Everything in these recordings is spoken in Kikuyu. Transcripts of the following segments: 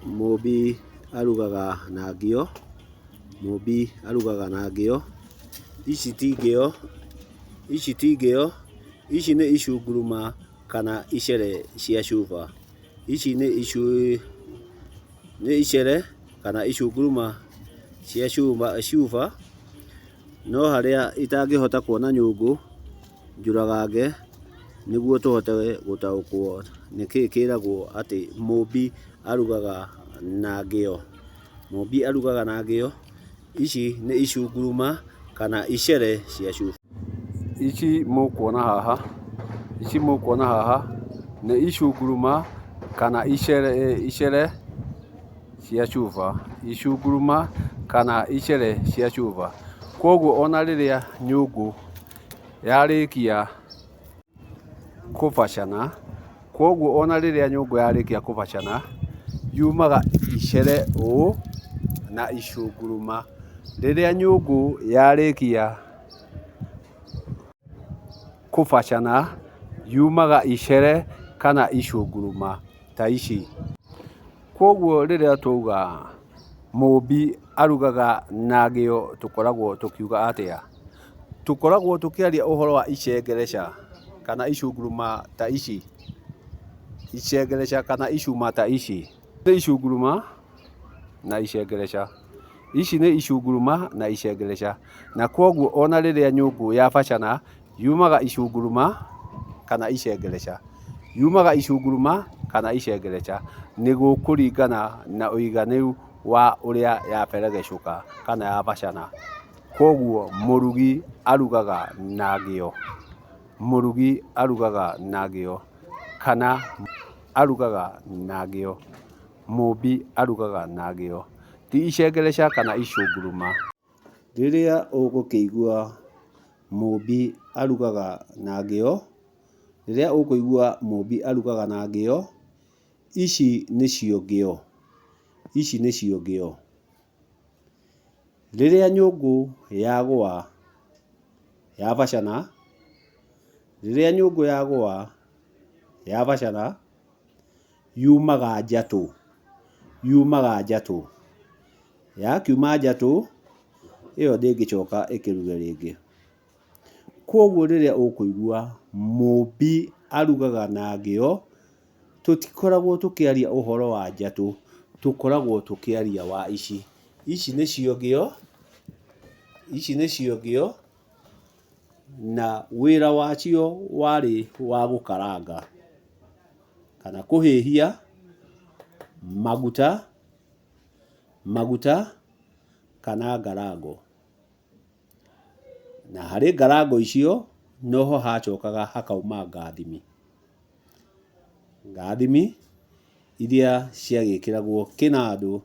Mũmbi arugaga na ngĩo, mũmbi arugaga na ngĩo, ici ti ngĩo, ici ti ngĩo, ici nĩ icunguruma kana icere cia cuba. Ici nĩ icere kana icunguruma cia cuba, no harĩa itangĩhota kuona nyũngũ njũragange nĩguo tũhote gũtaũkwo nĩkĩ kĩragwo atĩ mũmbi arugaga na ngĩo. Mũmbi arugaga na ngĩo, ici nĩ icunguruma kana icere cia cuba. Ici mũkuona haha, ici mũkuona haha nĩ icunguruma kana icere, icere cia cuba. Icunguruma kana icere cia cuba. Kwoguo ona rĩrĩa nyũngũ yarĩkia kũbacana, kwoguo ona rĩrĩa nyũngũ yarĩkia kũbacana, yumaga icere ũũ na icunguruma. Rĩrĩa nyũngũ yarĩkia kũbacana, yumaga icere kana icunguruma ta ici. Kwoguo rĩrĩa twauga mũmbi arugaga na ngĩo tũkoragwo tũkiuga atĩa? Tũkoragwo tũkĩaria ũhoro wa icengereca kana icunguruma ta ici, icengereca kana icuma ta ici. Nĩ icunguruma na icengereca. Ici nĩ icunguruma na icengereca. Na kwoguo ona rĩrĩa nyũngũ yabacana, yumaga icunguruma kana icengereca. Yumaga icunguruma kana icengereca. Nĩ gũkũringana na ũiganĩru wa ũrĩa yaberegecũka kana yabacana. Kwoguo mũrugi arugaga na ngĩo. Mũrugi arugaga na ngĩo kana arugaga na ngĩo. Mũmbi arugaga na ngĩo, ti icengereca kana icunguruma. Rĩrĩa ũgũkĩigua mũmbi arugaga na ngĩo, rĩrĩa ũkũigua mũmbi arugaga na ngĩo, ici nĩcio ngĩo, ici nĩcio ngĩo. Rĩrĩa nyũngũ yagũa yabacana, rĩrĩa nyũngũ yagũa yabacana, yumaga njatũ, yumaga njatũ. Yakiuma njatũ, ĩyo ndĩngĩcoka ĩkĩruge rĩngĩ. Kwoguo rĩrĩa ũkũigua mũmbi arugaga na ngĩo, tũtikoragwo tũkĩaria ũhoro wa njatũ, tũkoragwo tũkĩaria wa ici. Ici nĩcio ngĩo, ici nĩcio ngĩo, na wĩra wacio warĩ wa gũkaranga kana kũhĩhia maguta, maguta kana ngarango. Na harĩ ngarango icio noho hacokaga hakauma ngathimi. Ngathimi iria ciagĩkĩragwo kĩnandũ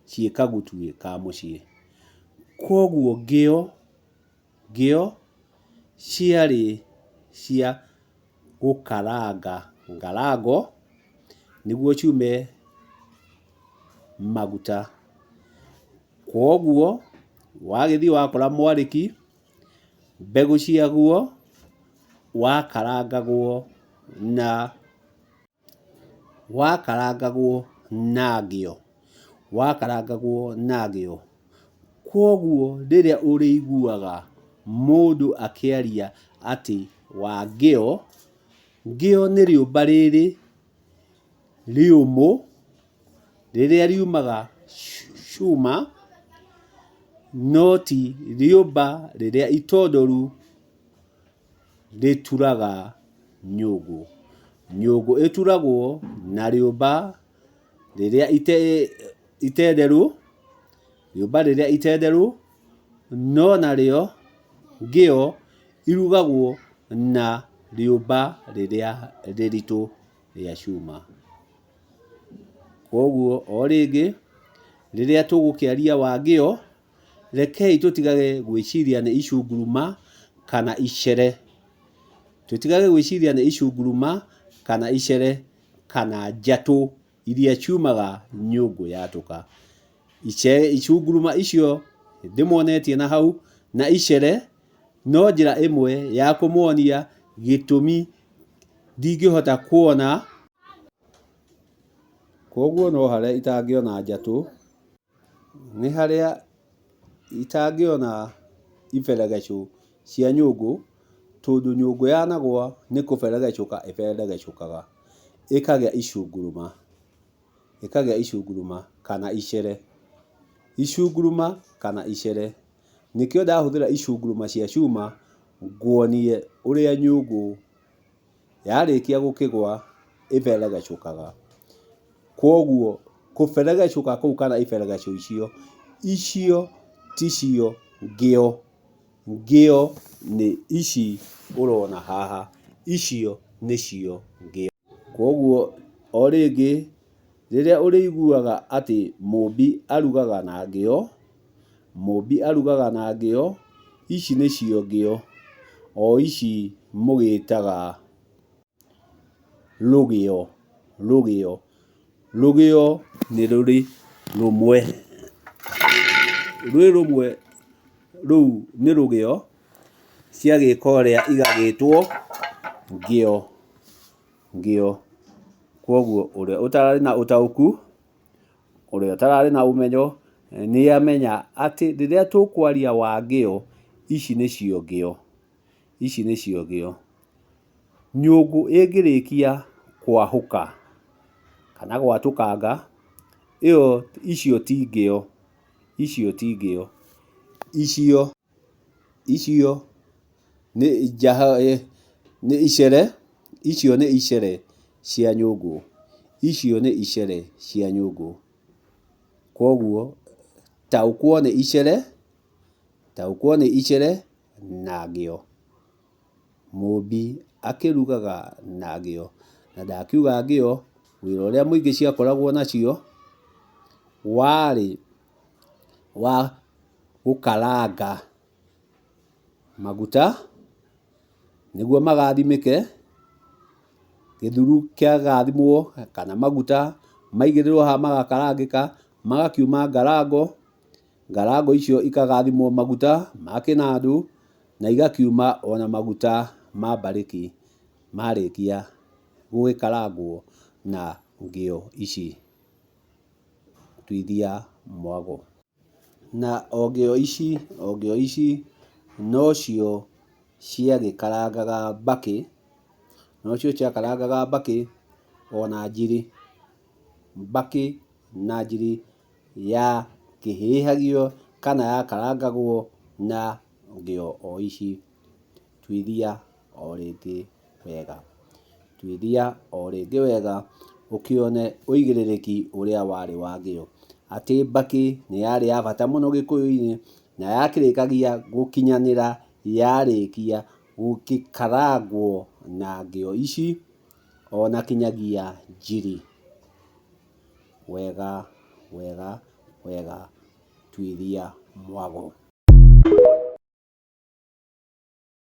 ciĩ kagutuĩ ka mũciĩ. Kwoguo ngĩo, ngĩo ciarĩ cia gũkaranga ngarango nĩguo ciume maguta. Kwoguo wagĩthiĩ wakora mwarĩki, mbegũ ciaguo wakarangagwo na wakarangagwo na ngĩo, wakarangagwo na ngĩo. Kwoguo rĩrĩa ũrĩiguaga mũndũ akĩaria atĩ wa ngĩo, ngĩo nĩ rĩũmba rĩrĩ rĩũmũ rĩrĩa riumaga cuma, no ti rĩũmba rĩrĩa itondoru rĩturaga nyũngũ. Nyũngũ ĩturagwo na rĩũmba rĩrĩa itenderũ, rĩũmba rĩrĩa itenderũ, no narĩo ngĩo irugagwo na rĩũmba rĩrĩa rĩritũ rĩa cuma. Kwoguo o rĩngĩ, rĩrĩa tũgũkĩaria wa ngĩo, rekei tũtigage gwĩciria nĩ icunguruma kana icere. Tũtigage gwĩciria nĩ icunguruma kana icere kana njatũ iria ciumaga nyũngũ yatũka. Icunguruma icio ndĩmuonetie na hau na icere no njĩra ĩmwe ya kũmuonia gĩtũmi ndingĩhota kuona. Kwoguo no harĩa itangĩona njatũ, nĩ harĩa itangĩona iberegecũ cia nyũngũ, tondũ nyũngũ yanagwa nĩ kũberegecũka ĩberegecũkaga ĩkagĩa icunguruma, ĩkagĩa icunguruma kana icere. Icunguruma kana icere. Nĩkĩo ndahũthĩra icunguruma cia cuma nguonie ũrĩa nyũngũ yarĩkia gũkĩgwa ĩberegecũkaga. Kwoguo kũberegecũka kũu kana iberegecũ icio, icio ticio ngĩo. Ngĩo nĩ ici ũrona haha, icio nĩcio ngĩo. Kwoguo o rĩngĩ rĩrĩa ũrĩiguaga atĩ mũmbi arugaga na ngĩo, mũmbi arugaga na ngĩo, ici nĩcio ngĩo, o ici mũgĩtaga rũgĩo, rũgĩo. Rũgĩo nĩ rũrĩ rũmwe, rwĩ rũmwe rũu nĩ rũgĩo, ciagĩka ũrĩa igagĩtwo ngĩo, ngĩo. Kwoguo ũrĩa ũtararĩ na ũtaũku, ũrĩa ũtararĩ na ũmenyo, nĩ amenya atĩ rĩrĩa tũkwaria wa ngĩo, ici nĩcio ngĩo, ici nĩcio ngĩo. Nyũngũ ĩngĩrĩkia kwahũka kana gwatũkanga, ĩyo icio ti ngĩo, icio ti ngĩo, icio icio nĩ nĩ icere, icio nĩ icere cia nyũngũ, icio nĩ icere cia nyũngũ. Kwoguo taũkwo nĩ icere, taũkwo nĩ icere na ngĩo. Mũmbi akĩrugaga na ngĩo. Na ndakiuga ngĩo, wĩra ũrĩa mũingĩ ciakoragwo nacio, warĩ wa gũkaranga maguta, nĩguo magathimĩke, gĩthuru kĩagathimwo kana maguta maigĩrĩrwo haha magakarangĩka, magakiuma ngarango, Ngarango icio ikagathimwo maguta ma kĩnandũ na igakiuma ona maguta ma mbarĩki marĩkia gũgĩkarangwo na ngĩo ici. Tuithia mwago. Na o ngĩo ici, o ngĩo ici nocio ciagĩkarangaga mbakĩ, nocio ciakarangaga mbakĩ ona njiri. Mbakĩ na njiri yakĩhĩhagio kana yakarangagwo na ngĩo o ici. Tuithia o rĩngĩ wega, tuithia o rĩngĩ wega ũkĩone ũigĩrĩrĩki ũrĩa warĩ wa ngĩo. Atĩ mbakĩ nĩ yarĩ ya bata mũno gĩkũyũ-inĩ na yakĩrĩkagia gũkinyanĩra yarĩkia gũgĩkarangwo na ngĩo ici ona kinyagia njiri. Wega wega wega tuithia mwago.